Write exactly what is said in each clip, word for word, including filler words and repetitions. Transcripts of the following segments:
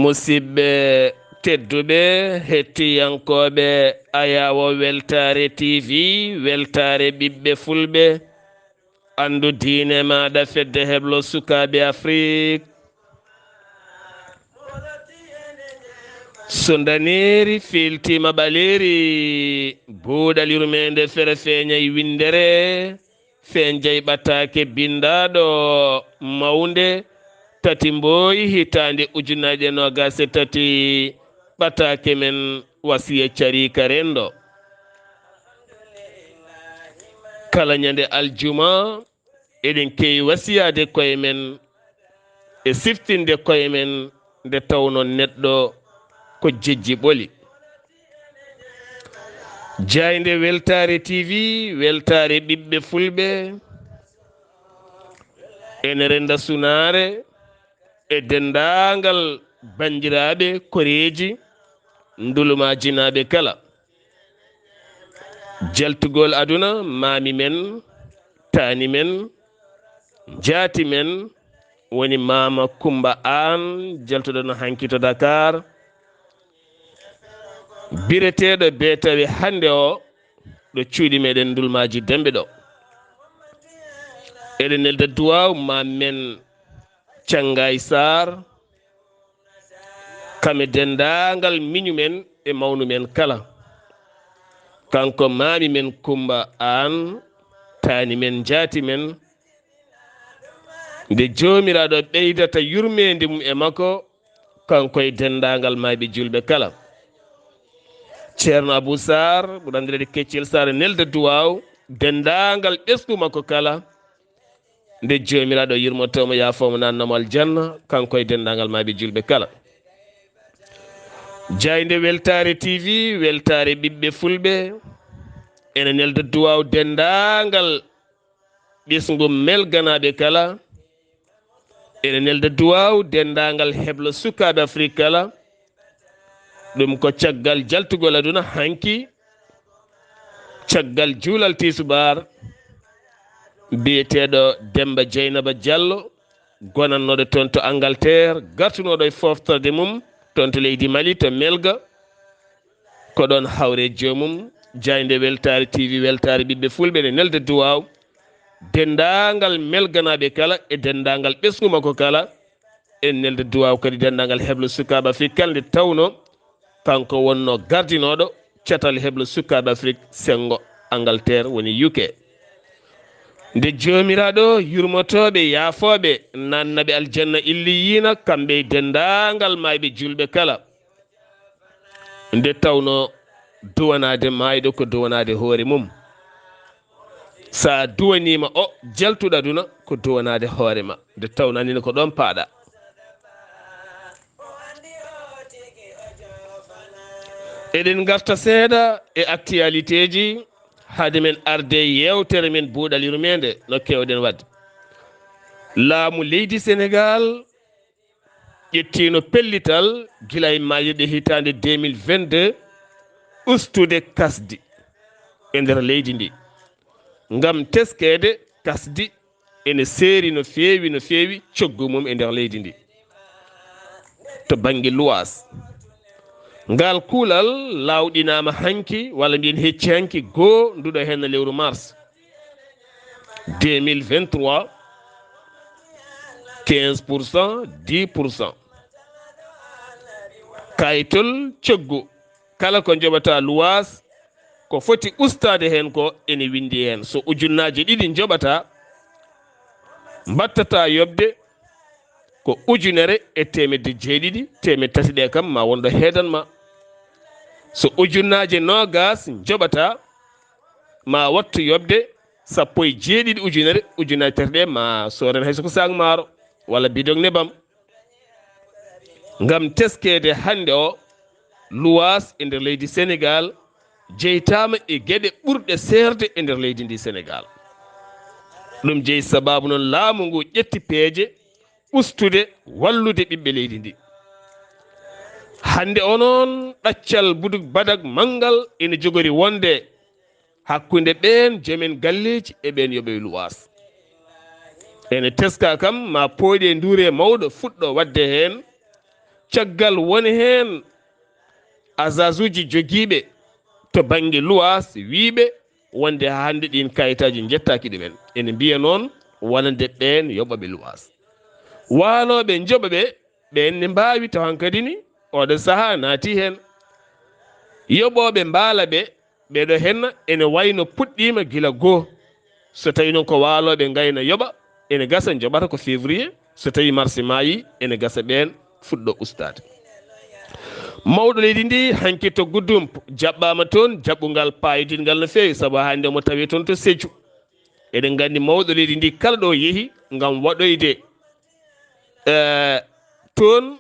Musidɓe tedduɓe, hettiyankooɓe Ayaawo Weltaare T V, weltaare ɓiɓɓe fulɓe, anndu diine maaɗa, fedde heblo sukaaɓe Afrik. So ndaneeri fiiltiima ɓaleeri, buuɗal yurmeende fere feeñay winndere, feenjay ɓataake binndaaɗo mawnde, tati mbooyi hitaande ujunaaji e noogaas e tati, ɓataake men wasiya cariika renndo. Kala ñande aljuma, eɗen keewi wasiyaade koye men e siftinde koye men nde tawnoo neɗɗo ko jejji ɓoli. Jaaynde Weltaare T V, weltaare ɓiɓɓe fulɓe, ene rennda sunaare e denndaangal banndiraaɓe, koreeji, ndulumaaji naaɓe kala. Jaltugol aduna, maami men, taani men, njaati men, woni Maama Kummba Aan, jaltuɗo no hanki to Dakar. Bireteeɗo bee tawi hannde o, ɗo cuuɗi meɗen ndulmaaji Demɓe ɗo. Eɗen nelda duwaaw maam men Canngaay Saar, kam e denndaangal miñu men e mawnu men kala. Kanko maami men Kummba Aan, taani men, njaati men, nde Joomiraaɗo ɓeydata yurmeende mum e makko, kanko e denndaangal maayɓe juulɓe kala. Ceerno Abuu Saar, ɓurɗo anndireede Keccel Saar, nelda duwaaw denndaangal ɓesngu makko kala, nde Joomiraaɗo yurmotoo mo, yaafoo mo, naatnoo mo aljanna, kanko e denndaangal maayɓe juulɓe kala. Jaaynde Weltaare T V, weltaare ɓiɓɓe fulɓe, ene nelda duwaaw denndaangal ɓesngu melganaaɓe kala, ene nelda duwaaw denndaangal heblo sukaaɓe Afrik kala. Ɗum ko caggal jaltugol aduna hanki, caggal juulal tisubaar, biyeteeɗo Demmba Jeynaba Jallo, gonannooɗo toon to Angleterre, gartunooɗo e foftorde mum toon to leydi Mali, to Melga. Ko ɗoon hawre joomum, jaaynde Weltaare T V, weltaare ɓiɓɓe fulɓe, ne nelda duwaaw denndaangal melganaaɓe kala e denndaangal ɓesngu makko kala. En nelda duwaaw kadi denndaangal heblo sukaaɓe Afrik kala, nde tawnoo kanko wonnoo gardinooɗo catal heblo sukaaɓe Afrik, senngo Angleterre, woni U K. Nde Joomiraaɗo yurmotooɓe, yaafooɓe, naatnaɓe aljanna illiyiina, kamɓe e denndaangal maayɓe juulɓe kala. Nde tawnoo duwanaade maayɗo ko duwanaade hoore mum. So a duwaniima o jaltuɗo aduna, ko duwanaade hoore ma. Nde tawnoo anndina ko ɗoon paaɗa. Eɗen ngarta seeɗa e actualité ji, hade men arde e yeewtere men buuɗal yurmeende, no keewɗen waɗde. Laamu leydi Senegaal ƴettiino pellital gila e maayirɗe hitaande deux mille vingt-deux, ustude kasdi e nder leydi ndi. Ngam teskeede kasdi ene seeri no feewi, no feewi coggu mum e nder leydi ndi. To bannge luwaas, ngal kuulal laawɗinaama hanki, walla mbiyen hecci hanki goo nduɗo heen lewru mars deux mille vingt-trois, quinze pour cent, dix pour cent. Kayitol coggu kala ko njoɓata luwaas, ko foti ustaade heen ko ene winndi heen. So ujunnaaje ɗiɗi njoɓata, mbaɗtata yoɓde ko ujunere e teemedde jeeɗiɗi, teemedde tati ɗe kam ma won ɗo heedan ma. So ujunnaaje noogaas njoɓata, ma wattu yoɓde sappo e jeeɗiɗi ujunere, ujunnaaje tati ɗe ma sooren hay so ko saak maaro walla bidon nebam. Ngam teskeede hannde o, luwaas e nder leydi Senegaal jeytaama e geɗe ɓurɗe seerde e nder leydi ndi Senegaal. Ɗum jeyi sabaabu noon laamu ngu ƴetti peeje ustude wallude ɓiɓɓe leydi ndi. Hannde o noon, ɗaccal buduk badak manngal ene jogori wonde hakkunde ɓeen joomen galleeji e ɓeen yoɓe luwaas. Ene teskaa kam ma pooɗi e nduure mawɗo fuɗɗo waɗde heen, caggal woni heen azazuuji jogiiɓe to bannge luwaas wiyɓe wonde haa hannde ɗiin kayitaaji njettaaki ɗumen. Ene mbiya noon wonande ɓeen yoɓaɓe luwaas. Waalooɓe njoɓaɓe ɓeen ne mbaawi taw hankadi ni oɗo sahaa naati heen. Yoɓooɓe mbaala ɓe, ɓeɗo henna ene wayno puɗɗiima gila goo. So tawi noon ko waalooɓe ngayna yoɓa, ene gasa njoɓata ko février, so tawi mars maayi, ene gasa ɓeen fuɗɗo ustaade. Mawɗo leydi ndi hanki to Guddump jaɓɓaama toon jaɓɓungal paayodingal no feewi, sabu hannde omo tawee toon to Sédhiou. Eɗen nganndi mawɗo leydi ndi kala ɗo yehi ngam waɗoyde, eh, toon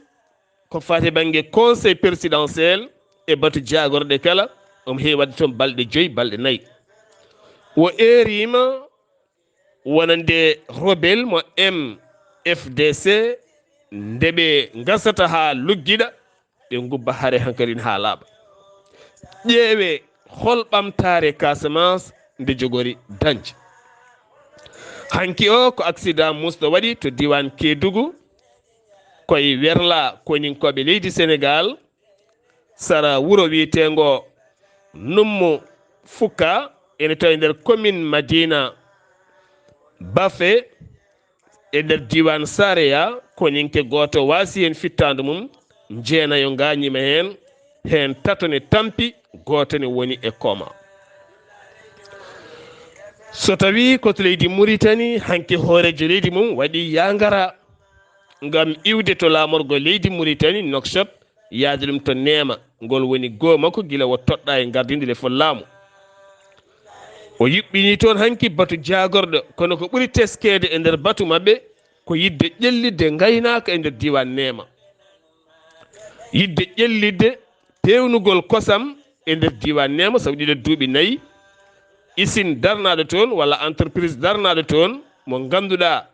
ko faati bannge conseil présidentiel e batu jaagorɗe kala, omo heewi waɗde toon balɗe joyi, balɗe nayi. O eeriima wonande rebelle mo M F D C, nde ɓe ngasata haa luggiɗa, ɓe ngubba hare hankadin haa laaɓa. Ƴeewe hol ɓamtaare Casamance nde jogori dañde. Hanki o ko accident musɗo waɗi to diiwaan Kédougou, koye werla koninkooɓe leydi Senegaal, sara wuro wiyeteengo Nummu Fukka, ene tawi nder commune Madina Bafe, e nder diiwaan Sareya, koninke gooto waasi heen fittaandu mum, jeenayo ngaañiima heen, heen tato ne tampi, gooto ne woni e koma. So tawii ko to leydi Muritani, hanki hooreejo leydi mum waɗi yaangara ngam iwde to laamorgo leydi Muritani, Nouakchott, yaade ɗum to Neema, ngol woni goo makko gila o toɗɗaa e ngardiinde lefol laamu. O yuɓɓinii toon hanki batu jaagorɗo, kono ko ɓuri teskeede e nder batu maɓɓe ko yiɗde ƴellitde ngaynaaka e nder diiwaan Neema. Yiɗde ƴellitde peewnugol kosam e nder diiwaan Neema, sabu ɗiɗo duuɓi nayi, isin darnaaɗo toon walla entreprise darnaaɗo toon mo ngannduɗaa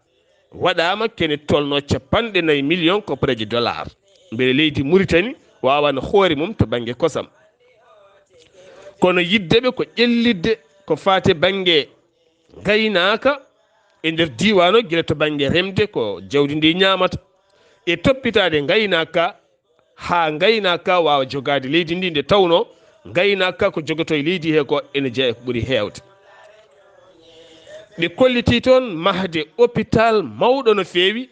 waɗaama kene tolno capanɗe nayi million koppareeje dollar. Mbele leydi Muritani waawana hoore mum to bannge kosam. Kono yiɗde ɓe ko ƴellitde ko faati bannge ngaynaaka e nder diiwaan o, gila to bannge remde ko jawdi ndi ñaamata, e toppitaade ngaynaaka haa ngaynaaka waawa jogaade leydi ndi, nde tawnoo ngaynaaka ko jogotoo e leydi he ko ene jeyaa e ko ɓuri heewde. Ɓe kollitii toon mahde hôpital mawɗo no feewi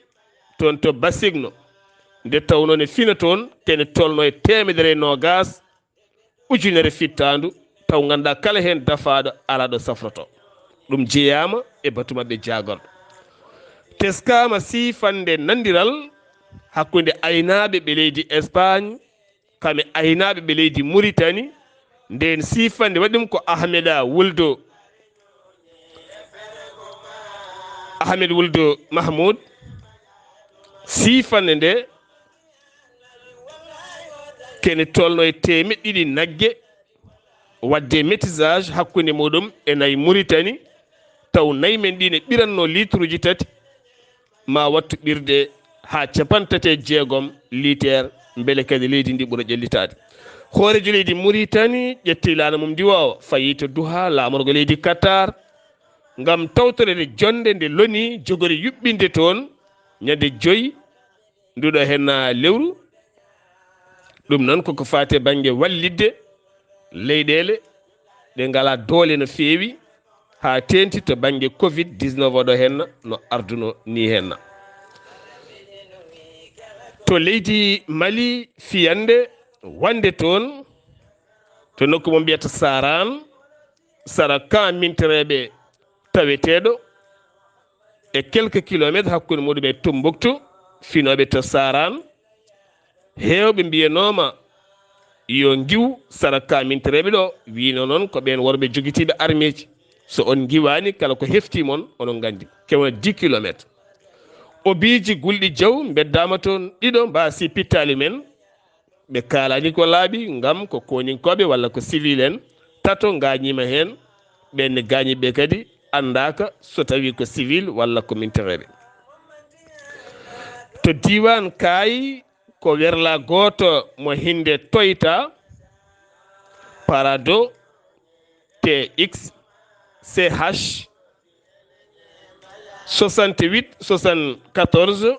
toon to Basigno, nde tawnoo ne fina toon kene tolno e teemedere e noogaas ujunere fittaandu, taw nganndaa kala heen dafaaɗo alaa ɗo safroto. Ɗum jeyaama e batu maɓɓe jaagorɗo. Teskaama siifannde nanndiral hakkunde aynaaɓe ɓe leydi Espagne, kam e aynaaɓe ɓe leydi Muritani. Ndeen siifannde waɗi ɗum ko Ahmeda Wuldo, Ahmed Wuldo Mahmoud. Siifannde nde kene tolno e teemeɗɗe ɗiɗi nagge, waɗde métissage hakkunde muɗum e nayi Muritani, taw nayi men ɗi ne ɓiranno litruji tati, ma wattu ɓirde haa capanɗe tati e jeegom liter, mbele kadi leydi ndi ɓura ƴellitaade. Hooreejo leydi Muritani ƴetti laana mum ndiwoowa, fayi to Duha, laamorgo leydi Qatar, ngam tawtoreede jonnde nde loni jogori yuɓɓinde toon ñande joyi nduɗo henna lewru. Ɗum noon koko faati e bannge wallitde leyɗeele ɗe ngalaa doole no feewi, haa teeŋti to bannge covid dix-neuf oɗo henna no arduno ni henna. To leydi Mali, fiyannde wonde toon to nokku mo mbiyata Saran, sara kan mintereeɓe taweteeɗo e quelques kilomètres hakkunde muɗum e Tumbuktu, finooɓe to Saran. Heewɓe mbiyanooma yo ngiw sara ka mintereeɓe ɗo, wiino noon ko ɓeen worɓe jogitiiɓe armeeji. So on ngiwaani, kala ko hefti mon, onon nganndi, kewna dix kilomètres. Obiiji gulɗi jaw mbeddaama toon, ɗiɗo mbaasi pittaali men, ɓe kaalaani ko laaɓi, ngam ko koninkooɓe walla ko civil en, tato ngaañiima heen, ɓeen ne gaañi ɓe kadi anndaaka so tawii ko civil walla ko mintereeɓe. To diiwaan Kaayi, ko werla gooto mo hinnde Toyota Prado T X C H soixante-huit soixante-quatorze,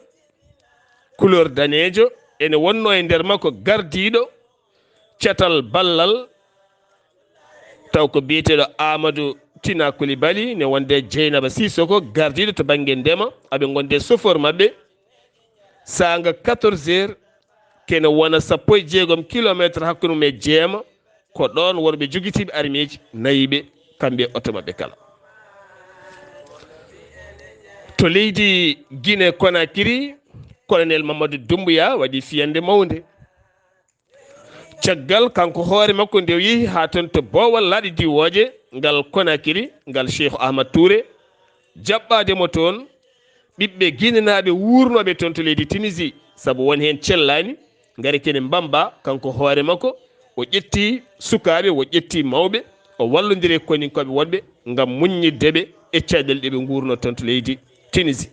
couleur daneejo, ene wonno e nder makko gardiiɗo catal ballal, taw ko biyeteeɗo Amadou Tina Coulibaly, ne wonde Dieynaba Sissoko, gardiiɗo to bannge ndema, aɓe ngonde chauffeur maɓɓe. Saanga quatorze heures, kene wona sappo e jeegom kilometre hakkunde mum e jeema, ko ɗoon worɓe jogitiiɓe armeeji nayi ɓe, kamɓe e oto maɓɓe kala. To leydi Guinée Conakry, Colonel Mamadou Doumbouya waɗi fiyannde mawnde. Caggal kanko hoore makko nde o yehi haa toon to boowal laaɗe diwooje ngal Conakry, ngal Cheikh Ahmad Touré, jaɓɓaade mo toon, ɓiɓɓe Guinénaaɓe wuurnooɓe toon to leydi Tunisie, sabu won heen cellaani, ngari kene mbamba kanko hoore makko, o ƴetti sukaaɓe, o ƴetti mawɓe, o wallondiri e koninkooɓe woɗɓe ngam muññidde ɓe e caɗeele ɗe ɓe nguurnoo toon to leydi Tunisie.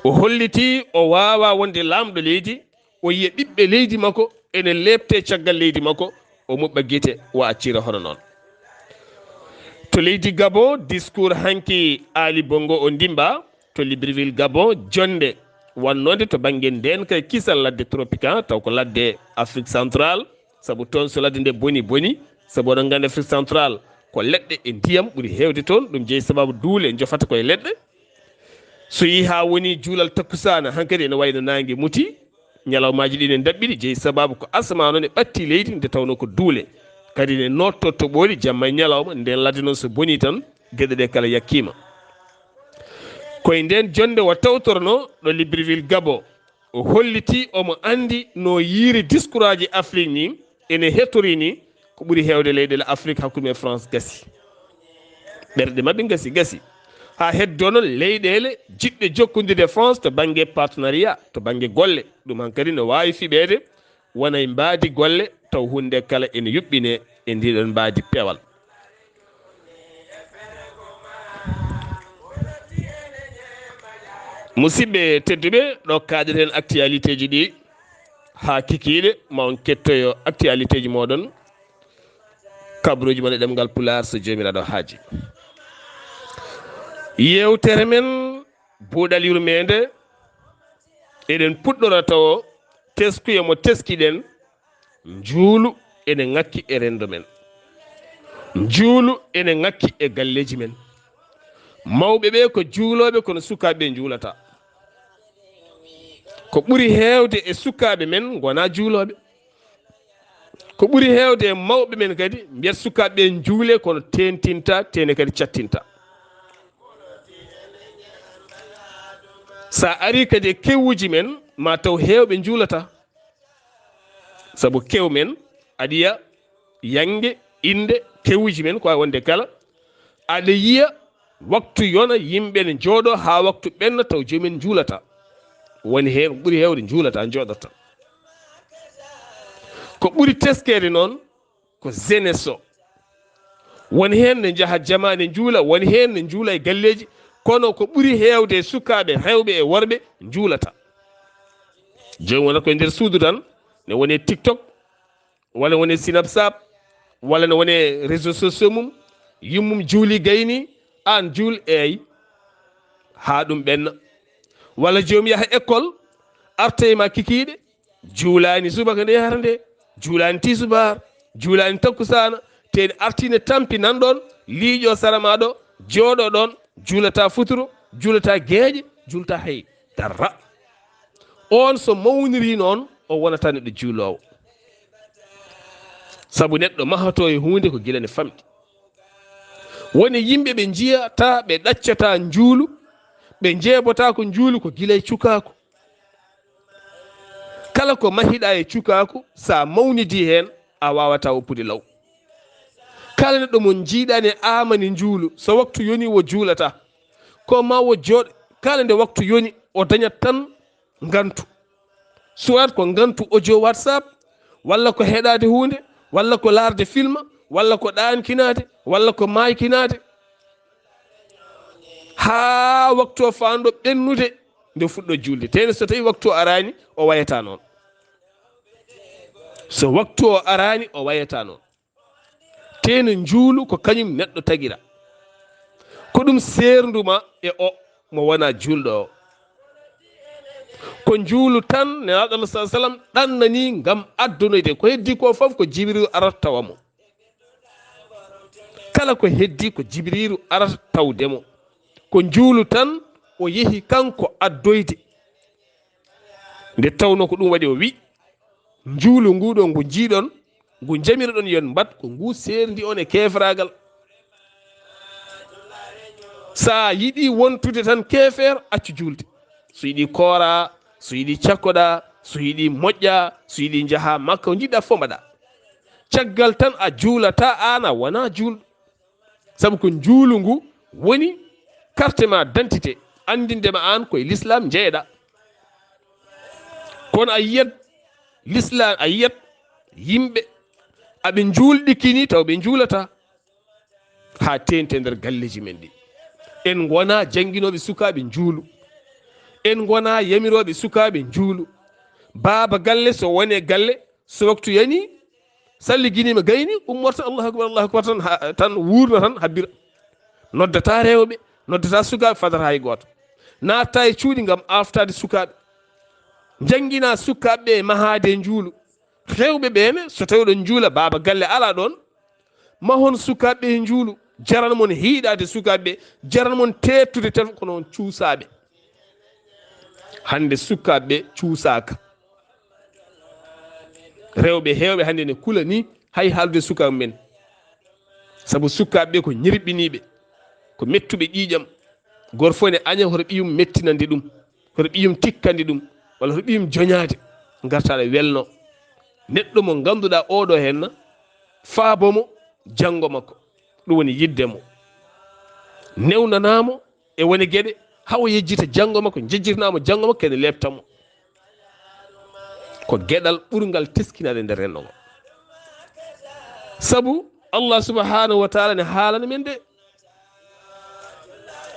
O holliti o waawaa wonde laamɗo leydi, o yiya ɓiɓɓe leydi makko ene leepte caggal leydi makko, o muɓɓa gite, o accira hono noon. To leydi Gabon, discours hanki Ali Bongo Ondimba to Libreville, Gabon, jonnde wannode to bannge ndeen kay kisal ladde tropical, taw ko ladde Afrique Centrale, sabu toon so ladde nde boni, boni, sabu oɗon nganndi Afrique Centrale ko leɗɗe e ndiyam ɓuri heewde toon, ɗum jeyi sababu duule njofata koye leɗɗe. So yehii haa woni juulal takkusaana, hankadi ene wayi no naange muti, ñalawmaaji ɗi ne ndaɓɓiɗi, jeyi sababu ko asamaan o ne ɓatti leydi, nde tawnoo ko duule. Kadi ne nootto toɓooli jamma e ñalawma, nden ladde noon so bonii tan, geɗe ɗe kala yakkiima. Koye nden jonnde o tawtornoo ɗo Libreville, Gabon. O holliti omo anndi no yiiri diskuraaji Afrik ni, ene hetori ni, ko ɓuri heewde leyɗeele Afrik hakkunde e France gasi. Ɓerɗe maɓɓe gasi, gasi. Haa heddoo noon leyɗeele jiɗɗe jokkondirde France to bannge partenariat, to bannge golle. Ɗum hankadi no waawi fiɓeede, wona e mbaadi golle, taw huunde kala ene yuɓɓine e ndiɗon mbaadi peewal. Musidɓe tedduɓe, ɗo kaaɗeten actualité ji ɗi haa kikiiɗe, ma on kettoyo actualité ji mooɗon, kabaruuji mon e ɗemngal Pulaar, so Joomiraaɗo haaji. Yeewtere men, buuɗal yurmeende, eɗen puɗɗora tawo teskuya mo teskiɗen, njuulu ene ŋakki e renndo men. Njuulu ene ŋakki e galleeji men. Mawɓe ɓe ko juulooɓe, kono sukaaɓe ɓe njuulataa. Ko ɓuri heewde e sukaaɓe men ngonaa juulooɓe. Ko ɓuri heewde e mawɓe men kadi mbiyat sukaaɓe ɓe njuule, kono teeŋtintaa, teene kadi cattintaa. So a arii kadi e kewuuji men, ma taw heewɓe njuulataa. Sabu kew men, aɗa yiya yannge, innde, kewuuji men, ko waawi wonde kala. Aɗa yiya waktu yona, yimɓe ne njooɗoo haa waktu ɓenna, taw joomum en njuulataa. Woni heen ɓuri heewde njuulataa, njooɗoto tan. Ko ɓuri teskeede noon, ko jeunesse o. Won heen ne njaha jamaane njuula, won heen ne njuula e galleeji, kono ko ɓuri heewde e sukaaɓe rewɓe e worɓe njuulataa. Joomum wonata ko e nder suudu tan, ne woni e TikTok, walla woni e Snapchat, walla ne woni e réseaux sociaux mum, yummum juuli gayni, aan juul, eey, haa ɗum ɓenna. Walla joomum yaha école, arta e ma kikiiɗe, juulaani subaka nde yahata nde, juulaani tisubaar, juulaani takkusaana, te ene arti ne tampi nan ɗoon, liiƴo sara ma ɗo, jooɗo ɗoon, juulata futuro, juulata geeƴe, juulata hay dara. Oon so mawniri noon, o wonata neɗɗo juuloowo. Sabu neɗɗo mahoto e huunde ko gila ne famɗi. Woni yimɓe ɓe njiyata, ɓe ɗaccata njuulu, ɓe njeebotaako njuulu ko gila e cukaaku. Kala ko mahiɗa e cukaaku, sa mawnidi heen, a waawata woppude law. Kala neɗɗo mo njiiɗani aamani njuulu, so waktu yoni o juulata. Ko ma o jooɗ, kala nde waktu yoni, o dañat tan ngantu. Soit ko ngantu audio WhatsApp, walla ko heɗaade huunde, walla ko laarde film, walla ko ɗaankinaade, walla ko maaykinaade. Haa waktu o faanɗo ɓennude, nde fuɗɗo julde. Teno so tawi waktu o arani, o wayata noon. So waktu o arani, o wayata noon. Teno njuulu ko kañum neɗɗo tagira. Ko ɗum seerndu ma e o mo wona juulɗo o. Ko njuulu tan, Nelaaɗo Allah sallallahu alaihi wasallam ɗannani ngam addonoyde. Ko heddi ko fof ko Jibriilu arata tawa mo. Kala ko heddi ko Jibriilu arata tawde mo. Ko njuulu tan o yehi kanko addoyde. Nde tawno ko ɗum waɗi o wi, njuulu ngu ɗo ngu njiiɗon, ngu njamiroɗon yon mbat, ko ngu seerndi on e keefraagal. Sa yiɗi wontude tan keefeer, accu juulde. So yiɗi koora, so yiɗi cakkoɗa, so yiɗi moƴƴa, so yiɗi njaha Makka, ko njiɗɗa fof mbaɗa. Caggal tan a juulata, aan a wona juulɗo. Sabu ko njuulu ngu woni carte ma d'identité, anndinde ma aan koye l'islam njeyeɗa. Kono a yiyat l'islam, a yiyat yimɓe aɓe njuulɗikini taw ɓe njuulata. Haa teeŋti e nder galleeji men ɗi. En ngona jannginooɓe sukaaɓe njuulu. En ngona yamirooɓe sukaaɓe njuulu. Baaba galle so woni e galle, so waktu yani, salliginiima gayni, ummorta, Allahu akbar, Allahu akbar, tan ha, tan wuurna tan habbira. Noddata rewɓe, noddata sukaaɓe, fadata hay gooto. Natta e cuuɗi ngam aftaade sukaaɓe. Njanngina sukaaɓe ɓe e mahaade e njuulu. Rewɓe ɓe ne, so tawi ɗon njuula, baaba galle alaa ɗon, mahon sukaaɓe ɓe e njuulu. Jaran mon hiiɗaade sukaaɓe ɓe, jaran mon teettude tan kono on cuusaaɓe. Hannde sukaaɓe ɓe cuusaaka. Rewɓe heewɓe hannde ne kulani hay haaldude sukaaɓe men. Sabu sukaaɓe ɓe ko ñirɓiniiɓe, ko mettuɓe ƴiiƴam. Gooto fof ne aña hoto ɓiyum mettinande ɗum, hoto ɓiyum tikkande ɗum, walla hoto ɓiyum joñaade. Ngarta aɗa welno. Neɗɗo mo ngannduɗaa oɗo henna, faabo mo janngo makko. Ɗum woni yidde mo. Newnanaa mo e wone geɗe, haa o yejjita janngo makko, njejjitnaa mo janngo makko, kene leepta mo. Ko geɗal ɓurngal teskinaade nder renndo ngo. Sabu Allah subhanahu wa taala ne haalana men de.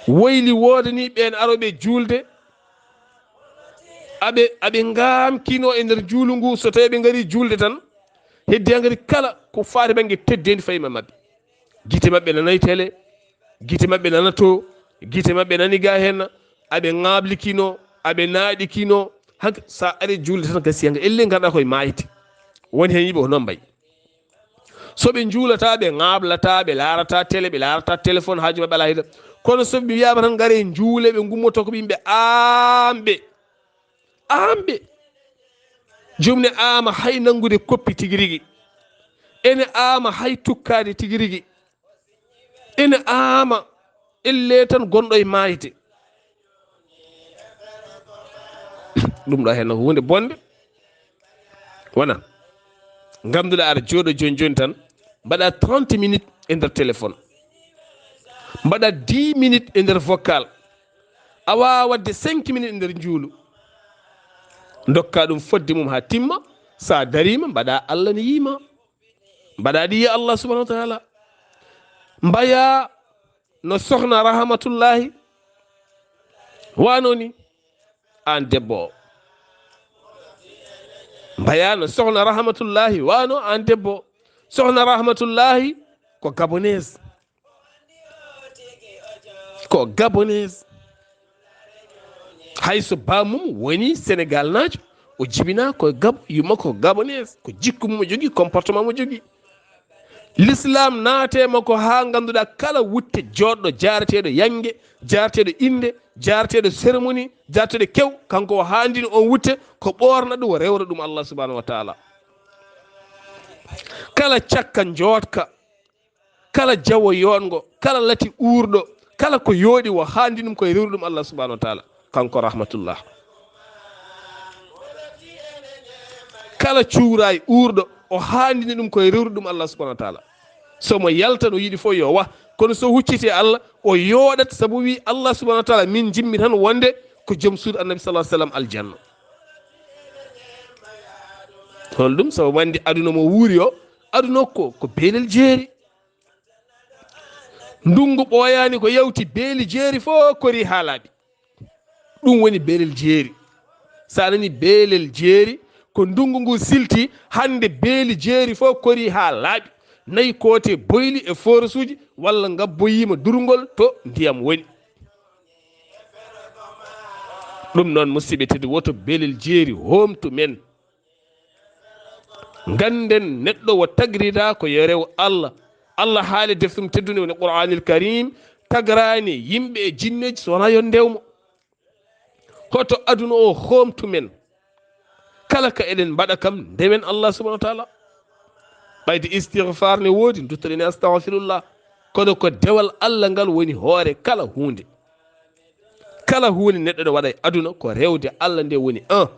Woyli woodani ɓeen arooɓe juulde, aɓe, aɓe ngaamkino e nder njuulu ngu, so tawi ɓe ngari juulde tan, heddi ngari kala ko faati bannge teddeendi fayi ma maɓɓe. Gite maɓɓe nanay tele, gite maɓɓe nanato, gite maɓɓe nani ga hen, aɓe ŋaablikino, aɓe naaɗikino. Hanka sa ari juulde tan gasi, hanka elle ngarɗa koye maayde. Woni hen yimɓe ko noon mbayi. So ɓe njuulata, ɓe ŋaablata, ɓe laarata télé, ɓe laarata téléphone, haaju maɓɓe alaa hayda. Kono so ɓe wiyaama tan ngare njuule, ɓe ngummoto ko ɓe yimɓe aamɓe. Aamɓe. Jomni aama hay nanngude koppi tigi rigi. Ene aama hay tukkaade tigi rigi. Ene aama elle tan gonɗo e maayde. Ɗum ɗo henno ko huunde bonde. Wona. Ngannduɗaa aɗa jooɗo jooni jooni tan, mbaɗa trente minutes e nder téléphone. Mbaɗa dix minutes e nder vocal. A waawa waɗde cinq minutes e nder njuulu. Ndokka ɗum fodde mum haa timma, sa dariima, mbaɗa Allah ne yiima. Mbaɗa ɗi ya Allah subhanahu wa taala. Mbaya no sohna Rahmatullahi wano ni, aan debbo o. Mbaya no sohna Rahmatullahi wano, aan debbo o. Sohna Rahmatullahi ko gabonaise. Ko gabonaise. Hay so bamum woni Sénégal naajo, o jibina ko gabo, yumma ko gabonaise, ko jikku mum o jogii, comportement mo jogii. L'islam naate makko haa ngannduɗaa kala wutte jooɗɗo jaareteeɗo yange, jaareteeɗo innde, jaareteeɗo cérémonie, jaareteeɗo kew, kanko o haandini on wutte, ko ɓoorna ɗum, o rewra ɗum Allah subhanahu wa taala. Kala cakka njootka, kala jawo yooɗngo, kala lati uurɗo, kala ko yooɗi, o haandi ɗum koye rewru ɗum Allah subhanahu wa taala, kanko Rahmatullah. Kala cuuraay uurɗo, o haandini ɗum koye rewru ɗum Allah subhanahu wa taala. So mo yalta no yiɗi fof yo wah, kono so hucciti e Allah, o yooɗat, sabu wi Allah subhanahu wa taala, min jimmi tan wonde ko joom suudu Annabi sallallahu alaihi wasallam aljanna. Hol ɗum? Sabu wandi aduna mo wuuri o, aduna ko, ko beelel jeeri. Ndungu ɓooyaani ko yawti beeli jeeri fof kori haa laaɓi. Ɗum woni beelel jeeri. So a nani beelel jeeri, ko ndunngu ngu silti, hannde beeli jeeri fof korii haa laaɓi. Nayi koote boyli e forosuuji, walla ngabboyiima durngol to ndiyam woni. Ɗum noon, musidɓe tedduɓe, woto beelel jeeri hoomtu men. Ngannden neɗɗo wo tagriraa ko yo rew Allah. Allah haali defte mum teddunde woni Qur'aanil Kariim, tagraani yimɓe e jinneeji so wonaa yo ndew mo. Hoto aduna o hoomtu men. Kala ka eɗen mbaɗa kam, ndewen Allah subhanahu wa taala. Ɓayde istigfaar ne woodi, duttoɗen e astagfirullah. Kono ko dewal Allah ngal woni hoore kala huunde. Kala huunde neɗɗo ne waɗa e aduna, ko rewde Allah nde woni un.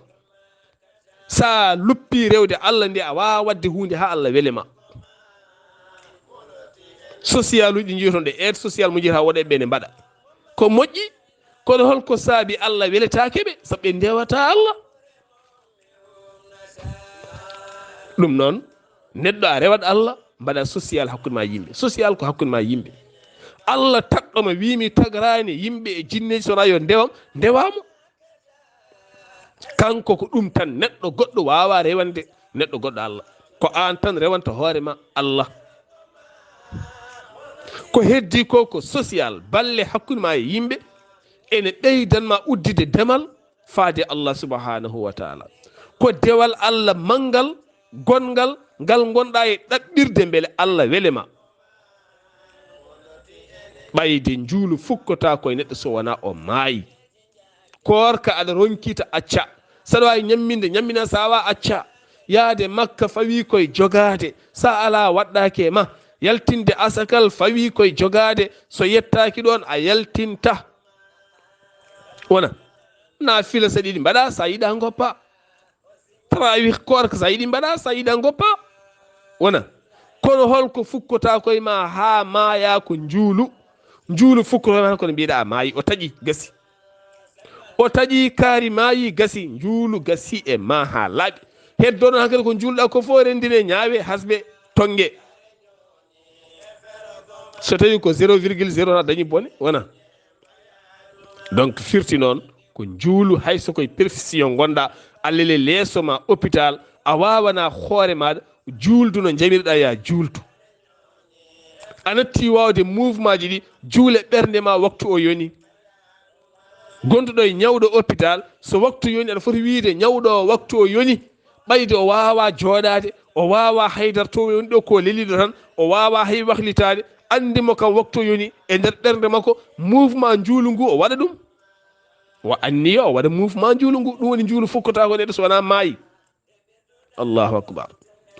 Sa luppi rewde Allah nde, a waawa waɗde huunde haa Allah wele ma. Social uji ɗi njiyoton ɗe, aide social mo njiyata woɗɓe ɓe ne mbaɗa. Ko moƴƴi, kono holko saabi Allah weletaake ɓe? Sabu ɓe ndewata Allah. Ɗum noon, neɗɗo a rewat Allah, mbaɗa social hakkunde ma yimɓe. Social ko hakkunde ma yimɓe. Allah tagɗo ma, wiimi tagraani yimɓe e jinneeji so wonaa yo ndewam, ndewamo. Kanko ko ɗum tan, neɗɗo goɗɗo waawaa rewande neɗɗo goɗɗo Allah. Ko aan tan rewanta hoore ma Allah. Ko heddi ko, ko social, balle hakkunde ma e yimɓe, ene ɓeydan ma uddide demal faade Allah subhanahu wa taala. Ko dewal Allah manngal, gonngal, ngal ngonɗa e ɗaɓɓirde mbele Allah wele ma. Ɓayde njuulu fukkota koye neɗɗo so wonaa o maayi. Koorka aɗa ronkita acca. Saɗa waawi ñamminde, ñammina, sa awa acca. Yaade Makka fawi koye jogaade. Sa ala waɗɗaake e ma. Yaltinde asakal fawi koye jogaade. So yettaaki ɗoon a yaltinta. Wona. Naafila saɗi ɗi mbaɗa, sa yiɗa ngoppa. Tarawih koorka sa yiɗi mbaɗa, sa yiɗa ngoppa. Wona. Kono holko fukkota koye ma haa maaya ko njuulu? Njuulu fukkota koye ma kono mbiɗa a maayi, o taƴi, gasi. O taƴi kaari maayi, gasi, njuulu gasi e ma haa laaɓi. Heddono hankadi ko njuulɗa ko fof rendine ñaawe, hasbe, tonge. So tawi ko zéro virgule zéro na dañi bone, wona. Donc firti noon ko njuulu, hay so koye perfusion ngonɗa, a lele leeso ma hôpital, a waawana hoore maɗa juuldu no jamirɗa ya juuldu. A natti waawde mouvement ji ɗi, juule ɓernde ma waktu o yoni. Gonɗo e ñawɗo hôpital, so waktu yoni aɗa foti wiide ñawɗo o waktu o yoni. Ɓayde o waawaa jooɗaade, o waawaa haydara to woni ɗo ko leliɗo tan, o waawaa hay wahlitaade, anndi mo kam waktu yoni e nder ɓernde makko, mouvement njuulu ngu o waɗa ɗum. Wa anniya o waɗa mouvement njuulu ngu, ɗum woni njuulu fukkata ko neɗɗo so wonaa maayi. Allahu akbar.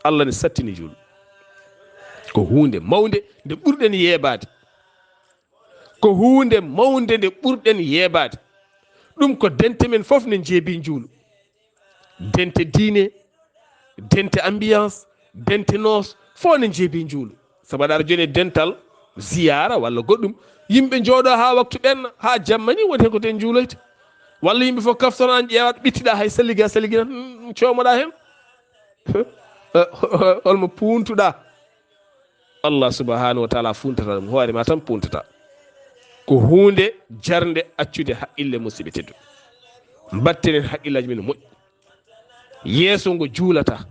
Allah ne sattini njuulu. Ko huunde mawnde nde ɓurɗen yeebaade. Ko huunde mawnde nde ɓurɗen yeebaade. Ɗum ko dente men fof ne njeebi njuulu. Dente diine, dente ambiance, dente noos, fof ne njeebi njuulu. Sabu aɗa ara jooni e dental ziyaara walla goɗɗum, yimɓe njooɗo haa waktu ɓenna, haa jamma ni woni heen ko te njuuloyta. Walla yimɓe fof kaftono aan ƴeewaɗo ɓittiɗa hay salligi a salliginat, mm, coomoɗa heen. Holmo puuntuɗa? Allah subhanahu wa taala funtata ɗum, hoore ma tan puntata. Ko huunde jarnde accude haqqille, musidɓe tedduɓe. Mbatten en haqqillaaji men moƴƴi. Yeeso ngo juulata,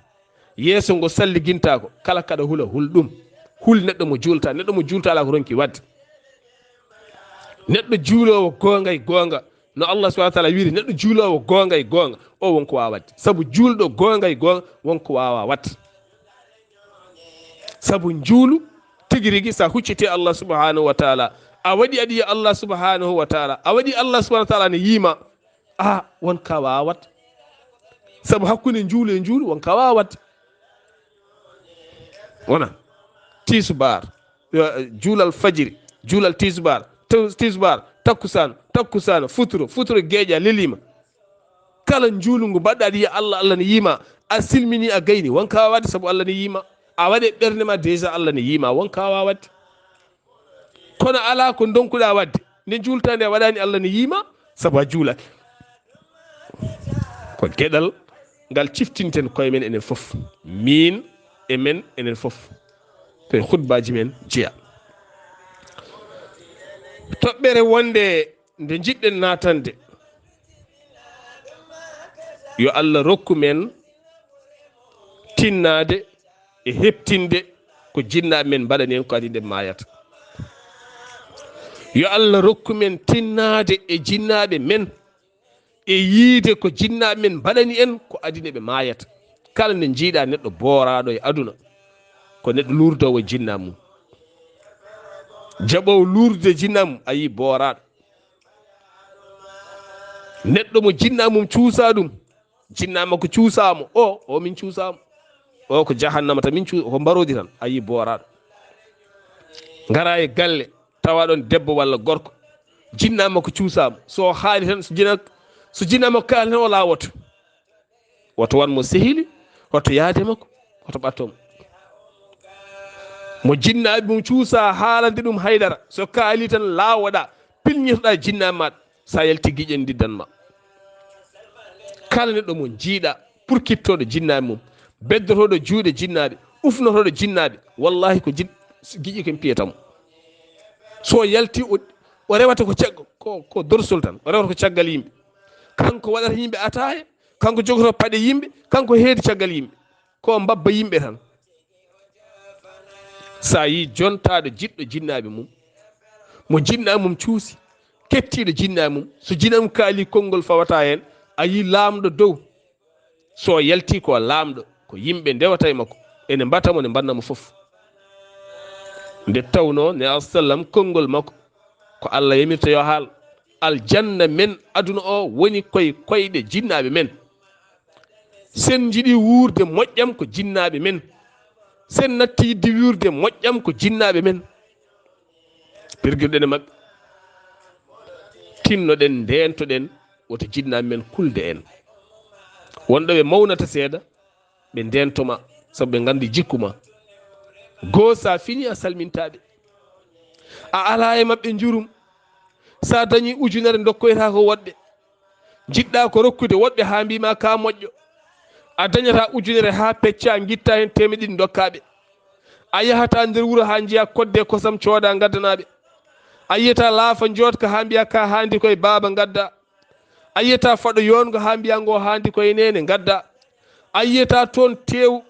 yeeso ngo salligintaako, kala kaɗa hula, hul ɗum. Hul neɗɗo mo juulta, neɗɗo mo juulta alaa ko ronki waɗde. Neɗɗo juuloowo goonga e goonga, no Allah subhanahu wa taala wiiri, neɗɗo juuloowo goonga e goonga, o won ko waawa waɗde. Sabu juulɗo goonga e goonga, won ko waawa waɗde. Sabu njuulu tigi rigi, sa hucciti Allah subhanahu wa taala, a waɗi aɗa yiya Allah subhanahu wa taala, a waɗi Allah subhanahu wa taala ne yiima, a won ka waawa waɗde. Sabu hakkunde njuulu e njuulu won ka waawa waɗde. Wona tisubar, eh, juulal fajiri, juulal tisubar, taw-, tisubar, takkusaan, takkusaan, futuro, futuro, geeƴa, leliima. Kala njuulu ngu mbaɗɗa aɗa yiya Allah, Allah ne yiima. A silmini, a gayni, won ka waawa waɗde sabu Allah ne yiima. A waɗe ɓernde ma déjà Allah ne yiima, won ka waawa waɗde. Kono alaa ko ndonkuɗa waɗde. Nde njuulta nde a waɗani Allah ne yiima, sabu a juulake. Ko geɗal ngal ciftinten koye men enen fof. Miin e men enen fof. Ko e khutbaaji men jeya. Toɓɓere wonde nde njiɗɗen naatande, Yo Allah rokku men tinnaade e heɓtinde ko jinnaaɓe men mbaɗani en, ko adii nde maayata. Yo Allah rokku men tinnaade e jinnaaɓe men e yiide ko jinnaaɓe men mbaɗani en, ko adii nde ɓe maayata. Kala nde njiiɗa neɗɗo booraaɗo e aduna, ko neɗɗo luurdoowo e jinnaa mum. Jaɓoowo luurdude jinnaa mum, a yii booraaɗo. Neɗɗo mo jinnaa mum cuusaa ɗum, jinnaa makko cuusaa mo, o, o min cuusaa mo. O ko jahannama tan min cuu-, ko mbaroodi tan, a yii booraaɗo. Ngara e galle, tawa ɗon debbo walla gorko, jinnaa makko cuusaa mo. So o haali tan, so jina-, so jinnaa makko kaali tan, o laawoto. Woto wan mo sehili, woto yaade makko, woto ɓatto mo. Mo jinnaaɓe mum cuusaa haalande ɗum haydara, so kaali tan laawoɗaa, pilñitoɗaa jinnaaɓe maaɗa, sa yalti giƴen ndiddan ma. Kala neɗɗo mo njiiɗa, purkittooɗo jinnaaɓe mum, beddotooɗo juuɗe jinnaaɓe, ufnotooɗo jinnaaɓe, wallahi ko jin-, giƴi ken piyata mo. So yalti o, o rewata ko cagg-, ko, ko dorsol tan, o rewata ko caggal yimɓe. Kanko waɗata yimɓe ataaya, kanko jogoto paɗe yimɓe, kanko heedi caggal yimɓe. Ko mbabba yimɓe tan. Sa yii jontaaɗo jiɗɗo jinnaaɓe mum, mo jinnaa mum cuusi, kettiiɗo jinnaa mum, so jinnaa mum kaali konngol fawata heen, a yii laamɗo dow. So yalti ko laamɗo, ko yimɓe ndewata e makko, ene mbata mo, ne mbanna mo fof. Nde tawnoo ne a sallam konngol makko, ko Allah yamirta yo haal. Aljanna men aduna o woni koye koyɗe jinnaaɓe men. Sen njiɗi wuurde moƴƴam ko jinnaaɓe men. Sen natti yidde wuurde moƴƴam ko jinnaaɓe men. Pirgirɗen e maɓɓe. Tinnoɗen, ndeentoɗen, woto jinnaaɓe men kulde en. Wonɗo ɓe mawnata seeɗa, ɓe ndeento ma, sabu ɓe nganndi jikku ma. Goo, sa fini a salmintaa ɓe. A alaa e maɓɓe njurum. Sa dañi ujunere ndokkoyta ko woɗɓe. Njiɗɗa ko rokkude woɗɓe haa mbii ma ka moƴƴo. A dañata ujunere haa pecca ngitta heen teemedde ɗiɗi ndokkaa ɓe. A yahata nder wuro haa njiya kodde kosam cooda ngaddanaa ɓe. A yiyata laafa njootka haa mbiya ka haandi koye baaba ngadda. A yiyata faɗo yoongo haa mbiya ngo haandi koye neene ngadda. A yiyata toon teew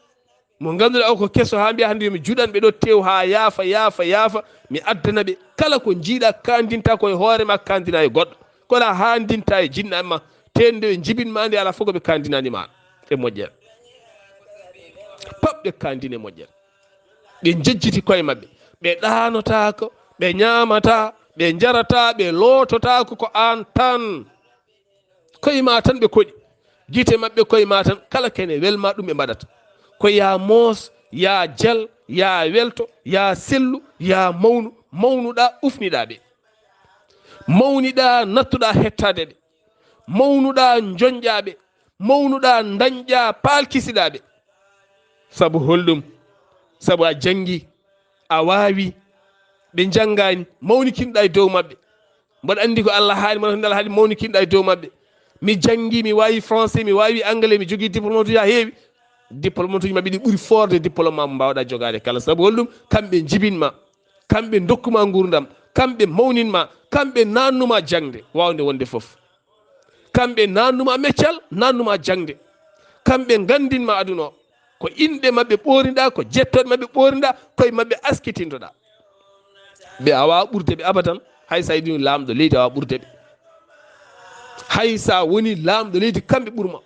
mo ngannduɗaa o ko keso haa mbiya hannde yo mi juɗan ɓe ɗo teew haa yaafa, yaafa, yaafa, mi addana ɓe. Kala ko njiiɗa kaandinta ko e hoore ma kaandina e goɗɗo. Kono a haandinta e jinnaaɓe ma, tee nde ɓe njibin ma nde alaa fof ko ɓe kaandinani ma e moƴƴere. Pap ɓe kaandine moƴƴere. Ɓe njejjiti koye maɓɓe. Ɓe ɗaanotaako, ɓe ñaamataa, ɓe njarataa, ɓe loototaako ko aan tan. Koye ma tan ɓe koɗi. Gite maɓɓe koye ma tan, kala kene welma ɗum ɓe mbaɗata. Ko yaa moos, yaa jal, yaa welto, yaa sellu, yaa mawnu, mawnuɗaa, ufniɗaa ɓe. Mawniɗaa, nattuɗaa hettaade ɓe. Mawnuɗaa, njoñƴaa ɓe. Mawnuɗaa, ndañƴaa, paalkisiɗaa ɓe. Sabu holɗum? Sabu a janngi, a waawi, ɓe njanngaani, mawnikinɗaa e dow maɓɓe. Mboɗo anndi ko Allah haali, mboɗo anndi Allah haali mawnikinɗaa e dow maɓɓe. Mi janngi, mi waawi français, mi waawi anglais, mi jogii diplôme uji haa heewi. Diplôme uji maɓɓe ɗi ɓuri foorde diplôme ma mo mbaawɗaa jogaade kala. Sabu holɗum? Kamɓe njibin ma, kamɓe ndokku ma nguurndam, kamɓe mawnin ma, kamɓe naannu ma jaŋde, waawde wonde fof. Kamɓe naannu ma meccal, naannu ma jaŋde. Kamɓe nganndin ma aduna o. Ko inɗe maɓɓe ɓoorniɗaa, ko jettooɗe maɓɓe ɓoorniɗaa, koye maɓɓe askitintoɗaa. Ɓe a waawaa ɓurde ɓe abadan, hay so a yiɗi laamɗo leydi a waawaa ɓurde ɓe. Hay so a woni laamɗo leydi, kamɓe ɓurma.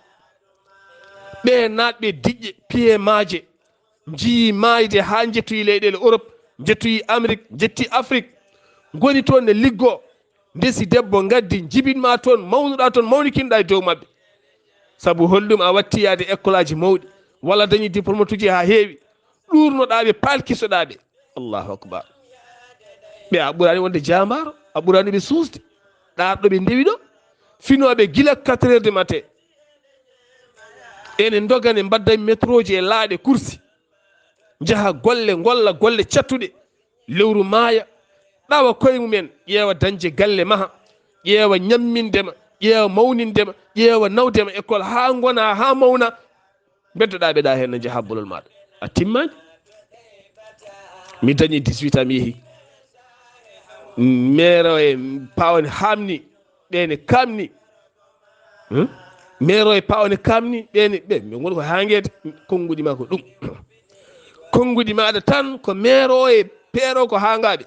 Ɓe naatɓe diƴƴe, piye maaje, njiyii maayde haa njettoyi leyɗeele Europe, njettoyi Amérique, njetti Afrique. Ngoni toon ne liggoo, ndesi debbo ngaddi, njibin ma toon, mawnuɗaa toon, mawnikinɗaa e dow maɓɓe. Sabu holɗum a watti yaade école aji mawɗi, walla dañi diplôme uji haa heewi, ɗuurnoɗaa ɓe, paalkisoɗaa ɓe. Allahu akbar. Ɓe a ɓuraani wonde jaambaaro, a ɓuraani ɓe suusde, ɗaarɗo ɓe ndewi ɗo, finooɓe gila quatre heures du matin. Ene ndogane mbadda métroji e laaɗe kursi. Njaha golle, ngolla golle cattuɗe. Lewru maaya, ɗawa koye mumen, ƴeewa dañde galle maha, ƴeewa ñamminde ma, ƴeewa mawninde ma, ƴeewa nawde ma école haa ngona, haa mawna. Mbeddoɗaa ɓe ɗa heen no njaha bolol maaɗa. A timmaani. Mi dañi dix-huit ans mi yehi. Meero e pawani haamni, ɓe ne kaamni. Hmm? Meero e paawa ne kamni, ɓe ne, ɓe, ɓe ngoni ko haangeede, konnguɗi ma ko ɗum. Konnguɗi maaɗa tan ko meero e peero ko haangaaɓe.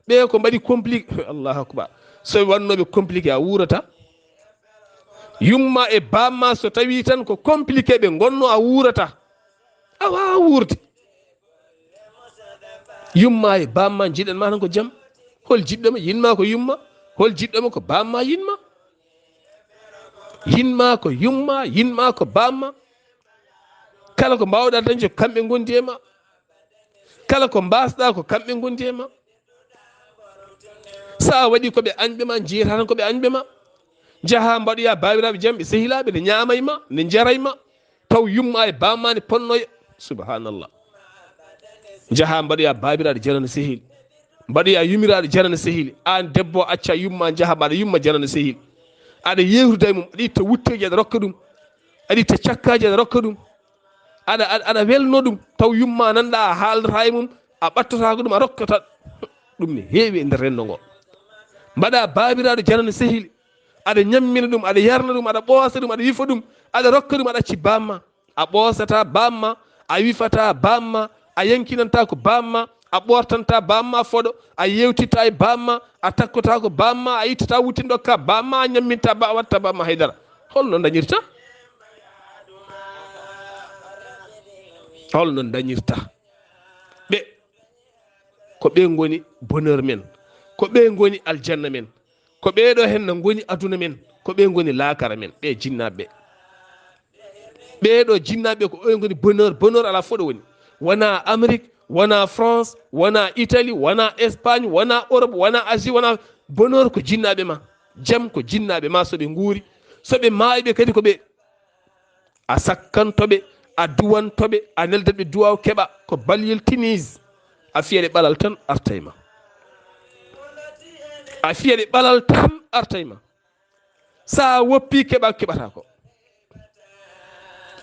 Ɓe ko mbaɗi compliqué, Allahu Akbar. So wannooɓe compliqué, a wuurata. Yumma e bamma, so tawi tan ko compliqué ɓe ngonno, a wuurata. A waawaa wuurde. Yumma e bamma njiɗan ma tan ko jam. Hol jiɗɗo ma? Yinma ko yumma. Hol jiɗɗo ma? Ko bamma yinma. Yinma ko yumma, yinma ko bamma. Kala ko mbawɗa dañde, ko kamɓe ngondi e ma. Kala ko mbasɗa, ko kamɓe ngondi e ma. Sa waɗi ko ɓe añɓe ma, njiyata tan ko ɓe añɓe ma. Njaha mbaɗoya baabiraaɓe jam, ɓe sehilaaɓe, ne ñaama e ma, ne njara e ma. Taw yumma e bamma ne ponnoya. Subhanallah. Njaha mbaɗoya baabiraaɗo janano sehil. Mbaɗoya yumiraaɗo janano sehil. Aan debbo, acca yumma, njaha mbaɗa yumma janano sehil. Aɗa yewtida e mum, aɗa itta wutteeji, aɗa rokka ɗum. Aɗa itta cakkaaji, aɗa rokka ɗum. Aɗa, aɗa, aɗa welno ɗum. Taw yumma nanɗa a haaldata e mum, a ɓattotaako ɗum, a rokkata. Ɗum ne heewi e nder renndo ngo. Mbaɗa baabiraaɗo janano sehil. Aɗa ñammina ɗum, aɗa yarna ɗum, aɗa ɓoosa ɗum, aɗa wifa ɗum, aɗa rokka ɗum, aɗa acci bamma. A ɓoosata bamma, a wifata bamma, a yankinanta ko bamma, a ɓortanta bamma foɗo, a yewtitta e bamma, a takkota ko bamma, a ittata wuttinɗo ka bamma, a ñamminta ba, a watta bamma haydara. Holno dañirta? Holno dañirta? Ɓe, ko ɓe ngoni bonheur men, ko ɓe ngoni aljanna men, ko ɓeeɗo hen no ngoni aduna men, ko ɓe ngoni laakara men, ɓe jinnaaɓe. Ɓeeɗo jinnaaɓe ko ɓe ngoni bonheur, bonheur ala fof ɗo woni. Wona Amérique, wona France, wona Italie, wona Espagne, wona Europe, wona Asie, wona bonheur ko jinnaaɓe ma. Jam ko jinnaaɓe ma so ɓe nguuri. So ɓe maayi ɓe kadi ko ɓe. A sakkanto ɓe, a duwanto ɓe, a neldat ɓe duwaaw keɓa ko baliyel tinis. A fiya ɗe ɓalal tan arta e ma. A fiya ɗe ɓalal tan arta e ma. Sa woppi keɓa keɓata ko.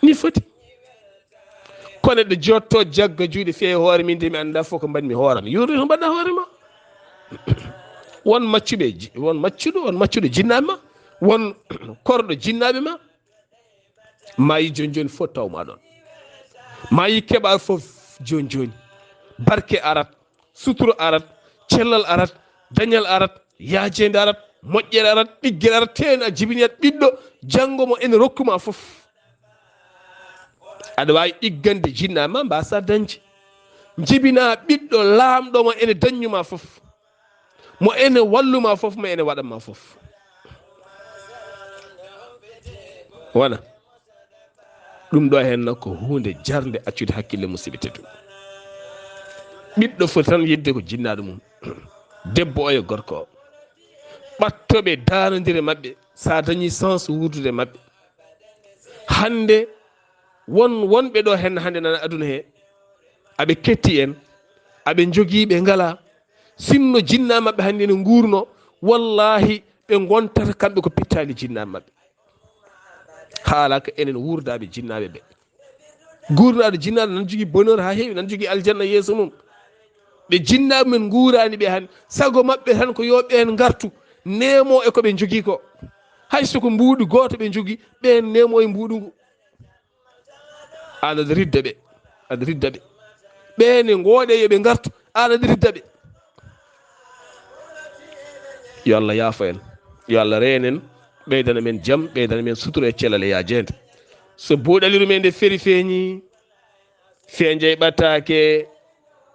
Ni foti. Ko neɗɗo jotto jagga juuɗe fiya e hoore min de mi annda fof ko mbaɗmi hooram. Yurde to mbaɗɗa hoore ma. Won maccuɓe ji-, won maccuɗo, won maccuɗo jinnaaɓe ma. Won korɗo jinnaaɓe ma. Maayi joni joni fof taw ma ɗon. Maayi keɓa fof joni joni. Barke arat, sutura arat, cellal arat, dañal arat, yaajeende arat, moƴƴere arat, ɗiggere arat, teen a jibinat ɓiɗɗo janngo mo ene rokkuma fof. Aɗa waawi ɗiggande jinnaaɓe ma mbasa dañde. Jibina ɓiɗɗo laamɗo mo ene daññuma fof. Mo ene walluma fof, mo ene waɗanma fof. Wona. Ɗum ɗo henna ko huunde jarnde accude hakkille musidɓe tedduɓe. Ɓiɗɗo foti tan yedde ko jinnaaɗo mum. Debbo o e gorko o. Ɓattoɓe daanondire maɓɓe. Sa dañi sens wuurdude maɓɓe. Hannde won wonɓe ɗo henna hannde nana aduna he. Aɓe ketti en. Aɓe njogii ɓe ngala. Sinno jinnaaɓe maɓɓe hannde ne nguurno. Wallahi ɓe ngontata kamɓe ko pittaali jinnaaɓe maɓɓe. Haala ka enen wuurdaaɓe jinnaaɓe ɓe. Guurnaaɗo jinnaaɗo nan jogii bonheur haa heewi, nan jogii aljanna yeeso mum. Ɓe jinnaaɓe men nguuraani ɓe hannde. Sago maɓɓe tan ko yo ɓeen ngartu, neemo e ko ɓe njogii ko. Hay so ko mbuuɗu gooto ɓe njogii, ɓeen neemo e mbuuɗu ngu. Aan aɗa ridda ɓe, aɗa ridda ɓe. Ɓeen e ngooɗe yo ɓe ngartu, aan aɗa ridda ɓe. Yo Allah yaafo en, yo Allah reen en, ɓeydana men jam, ɓeydana men sutura e cellal e yaajeende. So buuɗaliru men nde feri feeñi, feenja e ɓattaake,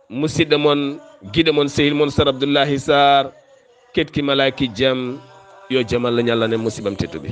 musidɗo mon, giɗo mon, sehil mon, Sar Abdullahi Sar, ketki malaaki jam, yo jam Allah ñallan en, musiɓɓam tedduɓe.